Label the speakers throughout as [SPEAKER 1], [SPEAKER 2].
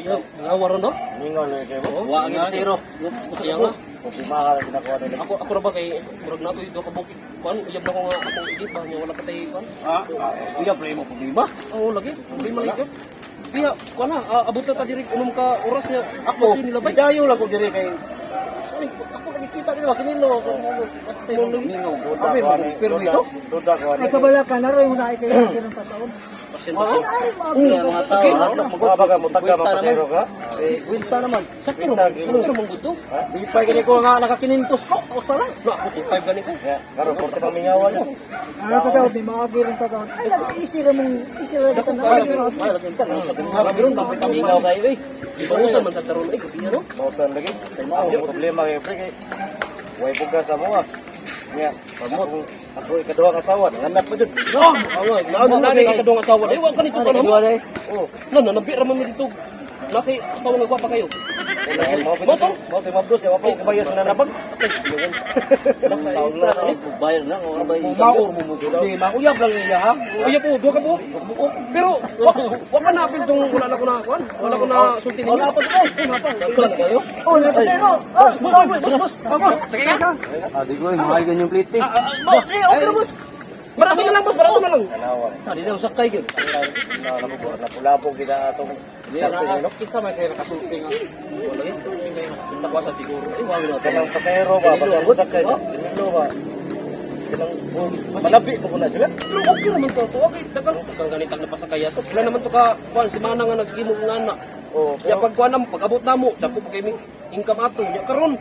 [SPEAKER 1] Nga waron do.
[SPEAKER 2] Mingaw lang kay boss.
[SPEAKER 3] Wa ang zero.
[SPEAKER 1] Kaya nga.
[SPEAKER 2] Problema ka lang ginakuha nila.
[SPEAKER 1] Ako ra ba kay murag na ko do ka bukid. Kuan uyab na ko nga akong igib ba nya wala ka tay kuan.
[SPEAKER 3] Ah, uyab ra mo problema.
[SPEAKER 1] Oo lagi. Problema lagi. Biya, kuan na, abot na ta diri unom ka oras niya. Ako nilabay.
[SPEAKER 3] Dayo lang ko diri kay. Sorry, ako nakikita nila kinino ko. Abi mo pero ito.
[SPEAKER 2] Duda ko
[SPEAKER 4] Ay kabala ka na rin, una ay kayo ng tataon.
[SPEAKER 1] Pasin pasin.
[SPEAKER 3] Mga tao.
[SPEAKER 2] Mga baga mo taga mapasero ka. Eh,
[SPEAKER 3] Kwenta naman.
[SPEAKER 1] Sakto ra sakto ra mong gusto.
[SPEAKER 3] Di pa gani ko nga nakakinintos ko. Usa lang.
[SPEAKER 1] Na ako 5 gani ko.
[SPEAKER 2] Ya, karon porte pang mingawan mo.
[SPEAKER 4] Ano tataon, may maagi rin tataon. Ay, lagi, easy ra mong, easy ra
[SPEAKER 1] Dako
[SPEAKER 4] dito
[SPEAKER 1] kayo
[SPEAKER 4] na.
[SPEAKER 3] Ay, lagi ta sa ganun ba pamingaw kayo eh.
[SPEAKER 1] Ibangusan man sa taron ay gabi no.
[SPEAKER 2] Mausan lagi. Ang problema kay pre kay way bugas sa mo ah. Nya, ako ako ikaduha nga asawa, nanganak pa jud.
[SPEAKER 1] Ah, nga, na na ni kadong asawa. Ay, wa ka nito kanon.
[SPEAKER 3] Kadua day.
[SPEAKER 2] Oh,
[SPEAKER 1] Na na nabi ra man mi dito. Laki asawa nga gwapa kayo.
[SPEAKER 2] Motor, mo ti mabdos ya, wa pa ko bayad sa nanabag. Sa
[SPEAKER 3] Bayar na ora ba
[SPEAKER 1] Maor mo mo.
[SPEAKER 3] Di mauyab lang niya ha.
[SPEAKER 1] Uya po, duha ka po. Pero wa ka napin tong wala na ko na kuan. Wala ko na sulti ninyo.
[SPEAKER 3] Wala pa to. Wala pa kayo.
[SPEAKER 4] Oh, napasero! Oh,
[SPEAKER 1] Boss, boss, boss, boss. Boss, sige ka.
[SPEAKER 3] Ah, di ko mahal ganyang plate.
[SPEAKER 1] Ah, ah, ah, eh, okay na boss. Barato na lang boss, barato na lang.
[SPEAKER 2] Tanawa.
[SPEAKER 3] Ah, di daw sakay gyud.
[SPEAKER 2] Na napulabog kita atong
[SPEAKER 3] Di na kinsa man kay nakasulti nga.
[SPEAKER 1] Wala eh. Takwa sa siguro.
[SPEAKER 3] Ay, wa na
[SPEAKER 2] kanang pasahero ba, pasahero sa kay Danilo ba. Kanang malabi pa ko na sila.
[SPEAKER 1] Pero okay raman to. To okay, dagan dagan ganitag na pasakaya to. Pila naman to ka kuan si Mana nga nagsige mo nga na.
[SPEAKER 2] Oh,
[SPEAKER 1] Ya pag kuan namo, pag abot namo, dako pa kay mi income ato. Nya karon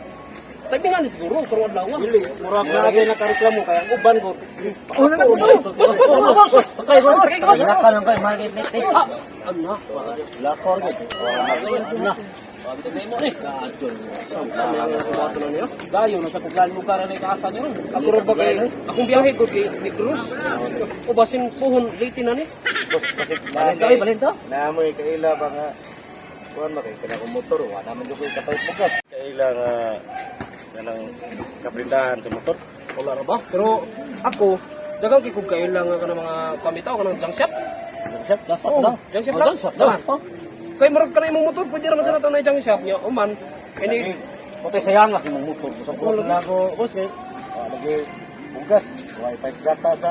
[SPEAKER 1] timingan ni siguro karon adlaw.
[SPEAKER 3] Dili, murag na lagi nakareklamo kay ang uban ko.
[SPEAKER 4] Oh, na
[SPEAKER 1] Boss, boss, boss.
[SPEAKER 3] Sakay ko.
[SPEAKER 1] Sakay ka, boss.
[SPEAKER 3] Laka lang kay mahal plate.
[SPEAKER 1] Ah, ano?
[SPEAKER 2] Lakor gid.
[SPEAKER 3] Na. Wag na mo eh. Kadol.
[SPEAKER 1] Sa may ang ato na niyo.
[SPEAKER 3] Dayo na sa kuglan lugar na kaasa niyo.
[SPEAKER 1] Ako ra ba kay akong biyahe ko kay Negros. O basin puhon late na ni.
[SPEAKER 2] Boss, kasi
[SPEAKER 3] Balenta ay balenta.
[SPEAKER 2] Naamoy kaila ba nga kuan ba kay kanang motor wa naman jud koy kapalit bugas. Kaila nga kanang kaprindahan sa motor.
[SPEAKER 1] Wala ra ba? Pero ako dagang kay kog kaila nga kanang mga pamitaw kanang junk shop.
[SPEAKER 2] Siya.
[SPEAKER 3] Junk shop
[SPEAKER 1] Oo,
[SPEAKER 3] na.
[SPEAKER 1] junk shop
[SPEAKER 3] Oh,
[SPEAKER 1] lang.
[SPEAKER 3] junk shop lang.
[SPEAKER 1] Ah. Kay murag kanang imong motor pwede ra man sa nato na junk shop nya uman. Ini
[SPEAKER 3] Putay sayang nga sa imong motor.
[SPEAKER 2] Sa na ako boss kay wa lagi bugas, wa ipay gata sa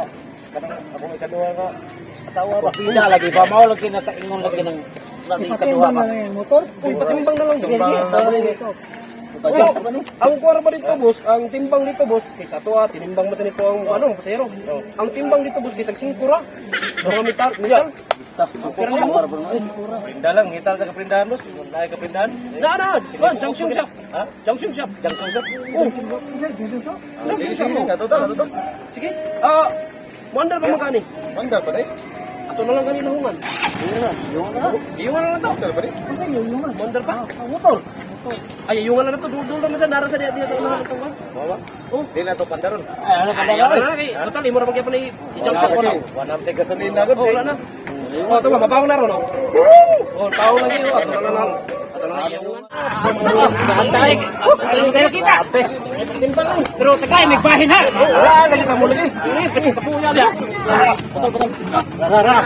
[SPEAKER 2] kanang akong ikaduha nga asawa ba.
[SPEAKER 3] Pida lagi ba mao lagi nakaingon lagi ng lagi kaduha
[SPEAKER 4] Ipatimbang
[SPEAKER 3] ba.
[SPEAKER 4] na lang yung motor.
[SPEAKER 1] uy, patimbang na lang.
[SPEAKER 2] Timbang na lang.
[SPEAKER 1] Pero, ang kuwara ba dito, boss, ang timbang dito, boss, kaysa to, ah, tinimbang man sa nito ang, ano, pasahero. Ang timbang dito, boss, gitag 5 ra. Mga metal, metal.
[SPEAKER 3] Pero mo.
[SPEAKER 2] Prinda lang, ngital ka kaprindahan boss. Naay kaprindahan.
[SPEAKER 1] Na, na, kuwan, junction shop.
[SPEAKER 2] Ha?
[SPEAKER 1] Junction shop.
[SPEAKER 2] Junction shop.
[SPEAKER 1] Oh,
[SPEAKER 4] Junction shop?
[SPEAKER 2] Sige, sige, ato ta, ato ta.
[SPEAKER 1] Sige. Ah, muandar pa man kani.
[SPEAKER 2] Mandar pa day.
[SPEAKER 1] Ato na lang kanila hungan. Iyungan na lang to.
[SPEAKER 2] Mandar pa day.
[SPEAKER 4] Kasi yun yung
[SPEAKER 1] Muandar pa.
[SPEAKER 4] Ah, motor.
[SPEAKER 1] Ay, iyungan na lang to. Dul-dul naman sa nara sa diya diya sa unahan itong ba.
[SPEAKER 2] Mawa.
[SPEAKER 1] Oh.
[SPEAKER 2] Di na to pandaron.
[SPEAKER 3] Ay ano ka
[SPEAKER 1] Ay, wala na kay total imo ra magyapon ni junk shop.
[SPEAKER 2] Wala na sa gasolina gud.
[SPEAKER 1] Oh, wala na. Oh, ito ba, mabaho na ron, oh. Oh, tao lagi, oh. Ato na lang. Ato na lang iyungan.
[SPEAKER 3] Bantay. Pero kita. Pero tagay may bahin ha.
[SPEAKER 2] Wala lagi ta mo lagi.
[SPEAKER 3] Kapuya dia. Putol putol. Ra ra.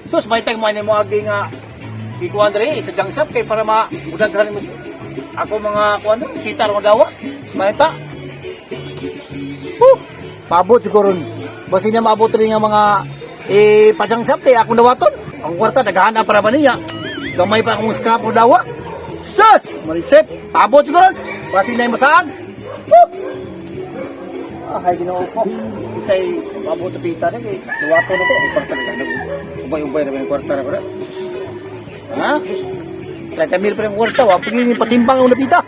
[SPEAKER 3] Sus may tag mo mo agi nga gikuan diri sa junk shop kay para ma udaghan mo ako mga kuan kita ro dawa. Maita. Huh. Paabot siguro. Basin niya maabot rin nga mga eh pajang shop kay akong dawaton. Ang kwarta daghan na para ba niya. Gamay pa akong scrap o dawa. Sus! Marisip. Paabot siguro. Basin na masaan. Huh. Ah, hay Ginoo ko. Isay paabot pita na kay dawaton na ko. Ang kwarta na lang. Ubay-ubay na ba yung kwarta na ko na? Ha? 30 mil pa yung kwarta. Wa pagiging patimbang ang napita.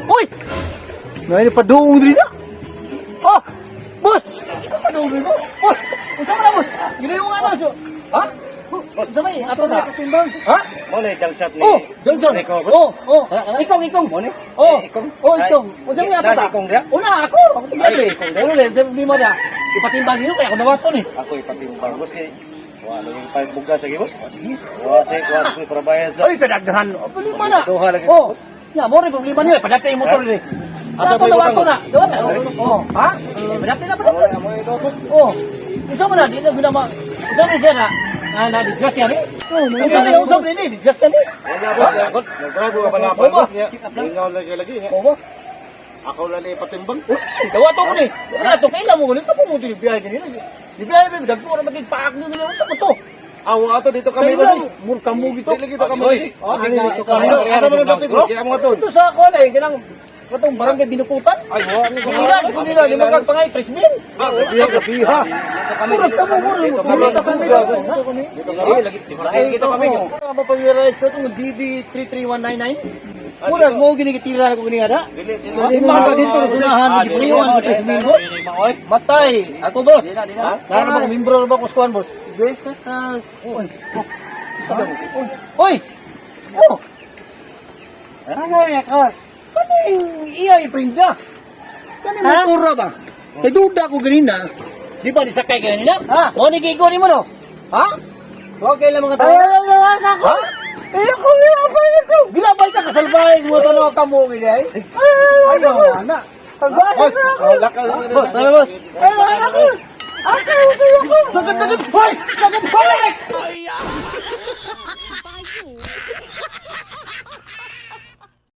[SPEAKER 3] Uy! Ngayon pa doong diri na. Oh! Boss! Padoong diri mo? Boss! Unsa man na, boss? Ginayo nga na so. Ha? Boss, unsa may ato na?
[SPEAKER 4] Patimbang.
[SPEAKER 3] Ha?
[SPEAKER 2] Mo na junk shop ni.
[SPEAKER 3] Oh, Johnson.
[SPEAKER 2] Rico, boss.
[SPEAKER 3] Oh, oh. Ikong, ikong. Oh,
[SPEAKER 2] Ikong.
[SPEAKER 3] Oh, ikong. Unsa may ato
[SPEAKER 2] Nasa
[SPEAKER 3] ta?
[SPEAKER 2] ikong diha?
[SPEAKER 3] Una ako. Ako to
[SPEAKER 2] Ay,
[SPEAKER 3] gabi.
[SPEAKER 2] ikong diha.
[SPEAKER 3] Ano lang sa problema na? Ipatimbang niyo kaya ako nawaton eh.
[SPEAKER 2] Ako ipatimbang boss kay wala lagi pay bugas lagi boss. Wa sa para bayad sa.
[SPEAKER 3] Ay, kadaghan. Oh, problema na.
[SPEAKER 2] Duha lagi,
[SPEAKER 3] Oh.
[SPEAKER 2] boss.
[SPEAKER 3] Ya, mo rin problema niyo. Padate yung motor ni.
[SPEAKER 2] Asa
[SPEAKER 3] Asa
[SPEAKER 2] ba
[SPEAKER 3] ko
[SPEAKER 2] yung
[SPEAKER 3] dawaton
[SPEAKER 2] butang,
[SPEAKER 3] na? Dawaton. Oh, ha? Eh, padate na
[SPEAKER 2] Amo
[SPEAKER 3] padate.
[SPEAKER 2] amo ito boss.
[SPEAKER 3] Oh. Unsa man na di na ginama. Unsa man siya na? Ah, na disgrasya ni.
[SPEAKER 4] Oh,
[SPEAKER 3] Unsa ni unsa ni disgrasya ni?
[SPEAKER 2] Wala boss, nag-drive ko pala pa boss niya. Ingaw lagi lagi niya.
[SPEAKER 3] Oo ba?
[SPEAKER 2] Ako lang ni patimbang.
[SPEAKER 3] Uy, dawa to ko ni. Wala to kailan mo ganito po mo dili biyahe ganina. Di biyahe ba dagko ra magig paak ni nila unsa man to?
[SPEAKER 2] Awa ato dito kami boss.
[SPEAKER 3] Kami mur kamo gito.
[SPEAKER 2] Dili gito kami.
[SPEAKER 1] Dito
[SPEAKER 2] Asa asa man ang dapit boss? Kaya mo aton.
[SPEAKER 3] Ito sa ako ay kanang katong barangay binukutan.
[SPEAKER 1] Ay, wa ni
[SPEAKER 3] Nila, di ko nila lima kag pangay 3,000.
[SPEAKER 2] Ah, gabiha gabiha.
[SPEAKER 3] Murag kamo murag murag kami.
[SPEAKER 1] Eh, lagi dito kami.
[SPEAKER 3] Mapag-realize ko itong GD33199. Murag mo ginigitira ko gini ada.
[SPEAKER 2] Dili dili.
[SPEAKER 3] Di ba dito unahan gipuliwan ko 3,000 boss. Matay ako boss. Ha? Nara ba ko membro ba ko sa kuwan boss?
[SPEAKER 4] Guys, ka.
[SPEAKER 3] Oy. Oy. Oh.
[SPEAKER 4] Ano ya ka?
[SPEAKER 3] Kaning iya iprinda. Kaning motora ba? Kay duda ko ganina. Di ba disakay ganina?
[SPEAKER 4] Ha?
[SPEAKER 3] O ni gigo nimo no? Ha? Okay lang mga tao.
[SPEAKER 4] Ay, ay, ako.
[SPEAKER 3] Ha?
[SPEAKER 4] Ay, ako, gilabay na ko.
[SPEAKER 3] Gilabay ka kasalbahe mo to no kamo gini ay.
[SPEAKER 4] Ay,
[SPEAKER 3] Ayo ana.
[SPEAKER 4] Salbahe
[SPEAKER 2] Boss,
[SPEAKER 4] na ako.
[SPEAKER 2] oh, laka.
[SPEAKER 3] Boss, tara boss.
[SPEAKER 4] Ay, ako. Ako, ako, ako.
[SPEAKER 3] Sagad sagad. Hoy! Sagad hoy!